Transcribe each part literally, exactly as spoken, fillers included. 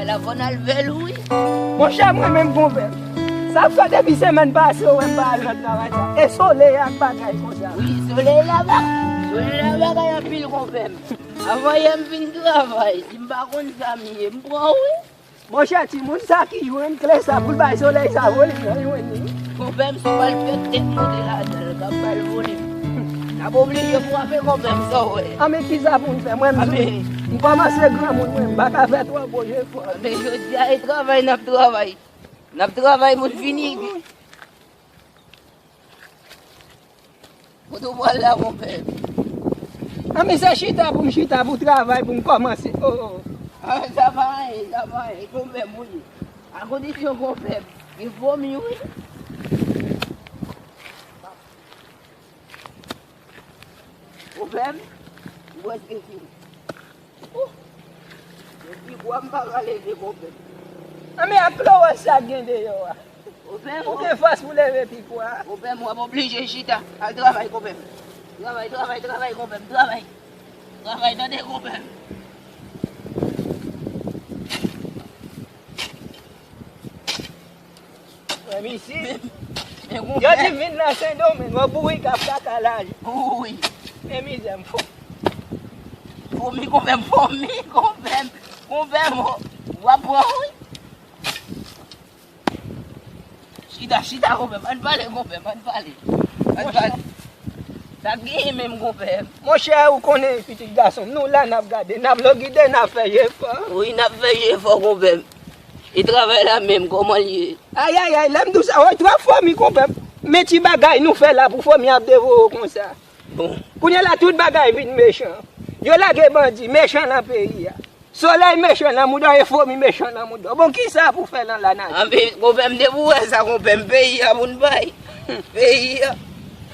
L ap fò n al vè l wi. Monchè, mwen menm konpè. Sa fè depi semèn pase ou wè m pa al nan travay sa. E solèy ak bagay konsa. Wi, solèy la bak. Solèy la bak anpil konpè m. Avan yè m fin travay, si m pa konn sa m ye, m pran wi. Monchè, timoun sa ki jwenn kle sa pou l bay solèy sa vole, nan jwenn li. Konpè m, si w pa l fè tèt monte ladan l, k ap bay vole. N ap oblije frape konpè m, sa w wè. Anben, kisa pou n fè? Mwen, m, m kòmanse granmoun, mwen, m pa ka fè twò gwo jefò. Anben, jodi a, e travay n ap travay. N ap travay pou n fini. Kote w pral la, konpè? Anben, se chita pou m chita, pou travay, pou m kòmanse. Oh, oh. Ah, sa pa anyen, sa pa anyen, konpè m, wi. A kondisyon, konpè m, gen fòmi, wi. Konpè m, m prèske fini. Depi bwa m pa ka leve, konpè m. Anben, ak klowòs sa k gen deyò a. Konpè m, ou gen fòs pou leve pi bwa. Konpè m, w ap oblije chita. Al travay, konpè m. Travay, travay, travay, konpè m, travay. Travay, tande, konpè m. Frè m isi. Men, men, yo di vin nan Sendomeng, wè bourik ap kaka laj. Wi. Men mizè m fò. Fòmi, konpè m, fòmi, konpè m, konpè m, w ap pran wi. Chita, chita, konpè m, ann pale, konpè m, ann pale. Ann pale. Sa k genyen menm, konpè m? Monchè, ou konnen, pitit gason m, nou la, n ap gade, n ap logide, n ap fè jefò. Wi, n ap fè jefò, konpè m. E travay la menm, kòman l ye? Ayayay, lè m di w sa, woy, twòp fòmi, konpè m. Men ti bagay nou fè la pou fòmi ap devore w konsa. Bon. Kounye a la, tout bagay vin mechan. Yo lage bandi, mechan nan peyi a. Solèy mechan nan mouda w, e fòmi mechan nan mouda w. Bon, kisa pou fè nan la nati? Anben, konpè m, depi w wè sa, konpè m, peyi a pou n bay. Peyi a.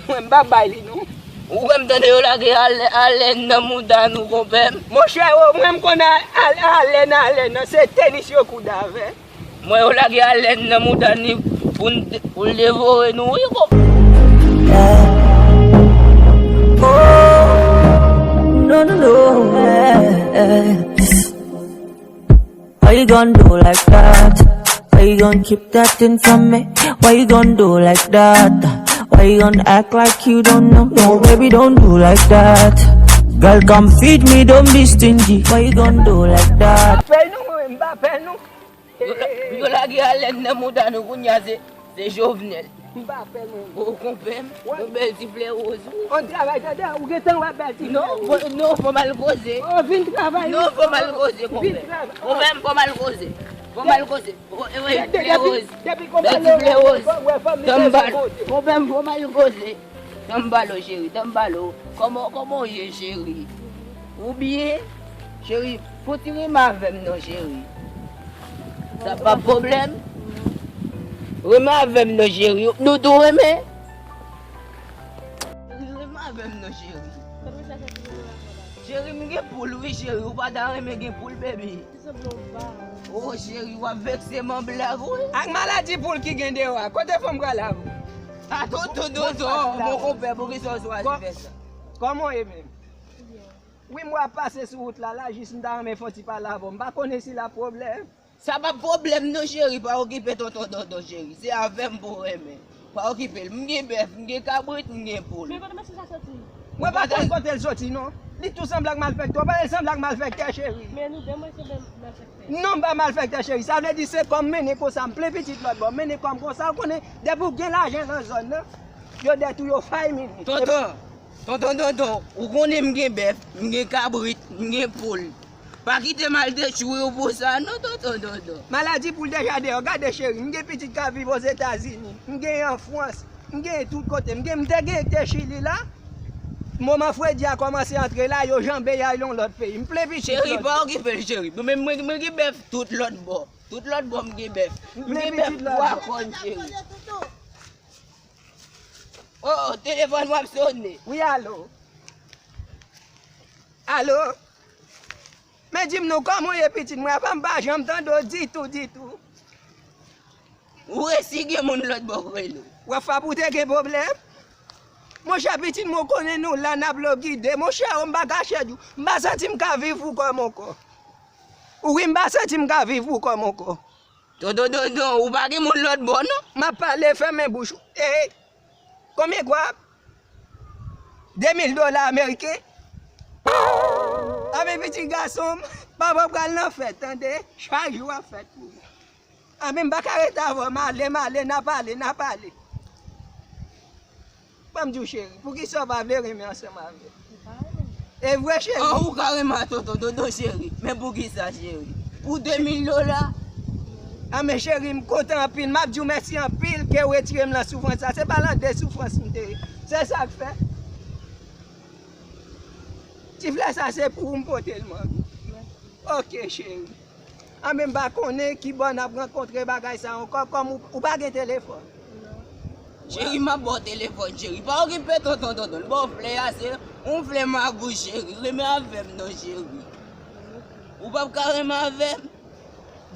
Mwen, m pa bay li, non. Ou wè m tande yo lage alè-, alèn nan mouda nou, konpè m. Monchè, o, mwen, m konn a-, al-, alèn, alèn nan, se tenis yo koud avè. Mwen, yo lage alèn nan mouda ni pou n de-, pou l devore nou, wi, konpè m. Yeah. Oh, no, no, no, yeah, yeah. Why you gonna do like that? Why you gonna keep that thing from me? Why you gonna do like that? Why you gonna act like you don't know? No, baby, don't do like that. Girl, come feed me, don't be stingy. Why you gonna do like that? Fè nou, mwen, m pa fè nou. Yo, yo lage alèn nan mouda nou kounye a, se, se Jovenel. M pa fè mwen. O, konpè m, yon bèl ti flè woz, wi. On travay, tande, ou gentan wè bèl ti flè woz. Non, fò, non, fò m al koze. O, vin travay. Non, fò m al koze, konpè. Vin travay. Konpè m, fò m al koze. Fò m al koze. O, e, e, flè woz. Bèl ti flè woz. Tanbal. Konpè m, fò m al koze. Tanbalo, cheri, tanbalo. Kòman, kòman w ye, cheri? Ou byen? Cheri, fò ti renmen avè m non, cheri. Sa pa pwoblèm. Renmen avè m non, cheri. Nou tou renmen. Renmen avè m non, cheri. Cheri, m gen poul, wi, cheri. Ou pa ta renmen gen poul, baby? O, cheri, w ap vekse m an blag, wi. Ak maladi poul ki gen deyò a, kote fanm pral avè w? A, tonton, tonton, mon konpè, poukisa w chwazi fè sa? Kòman w ye menm? Wi, m wè ap pase sou wout la, la, jis m ta renmen fè yon ti pale avè w. M pa konnen si l ap pwoblèm. Sa pa pwoblèm non, cheri, pa okipe tonton Dondon, cheri. Se avè m pou w renmen. Pa okipe l. M gen bèf, m gen kabrit, m gen poul. Men kote mesye sa soti? Mwen pa konn kote l soti, non. Li tou sanble ak malfèktè. Ou pa wè l sanble ak malfèktè, cheri? Men nou de mwen sanble malfèktè. Non, m pa malfèktè, cheri. Sa vle di se kò m mennen konsa, m plen pitit lòt bò, m mennen kò m konsa. Ou konnen, depi w gen lajan nan zòn nan, yo dèt ou, yo fay mini. Tonton, tonton, tonton, ou konnen m gen bèf, m gen kabrit, m gen poul. Pa kite m al detwi w pou sa, non, tonton, tonton. Maladi poul deja deyò. Gade, cheri, m gen pitit k ap viv Ozetazini, m gen an Frans, m gen tout kote. M gen, m te gen te Chili la. Moman fredi a kòmanse antre la, yo janbe y al yon lòt peyi. M plen pitit lòt. Cheri, pa okipe l, cheri. Mwen, mwen, mwen gen bèf tout lòt bò. Tout lòt bò, m gen bèf. M gen bèf twa kòn, cheri. Oh, telefòn w ap sonnen. Wi, alo. Alo. Men di m non, kòman w ye, pitit mwen? Apa m pa janm tande w ditou, ditou? Ou resi gen moun lòt bò k rele w. W ap fè pou w te gen pwoblèm? Monchè, pitit mwen, w konnen nou la, n ap logide. Monchè, o, m pa kache di w, m pa santi m ka viv pou kò m ankò. Wi, m pa santi m ka viv pou kò m ankò. Tonton, tonton, ou pa gen moun lòt bò, non? M ap pale, fèmen bouch ou. E, konbyen gwa? De mil dola ameriken? Anben, pitit gason m, papa pral nan fèt, tande? Chak jou ap fèt pou mwen. Anben, m pa ka rete avè w, m ale, m ale, n ap ale, n ap ale. Ban m di w, cheri, poukisa w pa vle renmen ansanm avè m? E vre, cheri. Oh, ou ka renmen a tonton, tonton cheri. Men poukisa, cheri? Pou de mil dola? Anben, cheri, m kontan anpil. M ap di w mèsi anpil ke w retire m nan soufrans sa. Se pa nan de soufrans m te ye. Se sa k fè. Ti flè sa, se pou ou m pote l, manmi. Ok, cheri. Anben, m pa konnen ki bò n ap rankontre bagay sa ankò, kòm ou, ou pa gen telefòn. Cheri, m ap ba w telefòn, cheri. Pa okipe tonton, tonton. L ba w flè a, se yon flè magouy, cheri. Renmen avè m non, cheri. Ou p ap ka renmen avè m?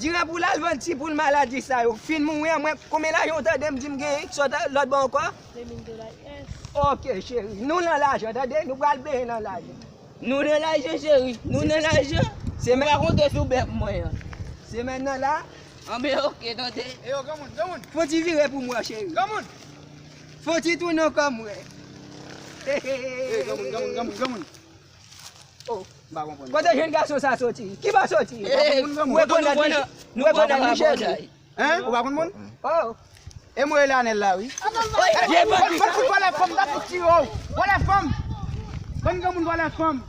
Diran pou l al vann ti poul maladi sa yo. Fin mouri an, mwen, konbyen lajan w tande m di m genyen ki sot lòt bò ankò? De mil dola, yes. Ok, cheri. Nou nan lajan, tande? Nou pral benyen nan lajan. Nou nan lajan, cheri. Nou nan lajan. Ou pa konte sou bèf mwen an. Semèn nan la. Anben, ok, tande. E yo, granmoun, granmoun. Fon ti vire pou mwen, cheri. Granmoun. Fon ti tounen ankò mwen. E, granmoun, granmoun, granmoun, granmoun. Oh. M pa konprann. Kote jèn gason sa soti? Ki bò soti? E, ou rekonèt li? Ou rekonèt li, cheri? Hein? Ou pa konn moun? Oh. E mwen Elanèl la, wi. Fòt, fòt, fòt, vòlè fanm, m ta fout tire w. Vòlè fanm. Bann granmoun vòlè fanm.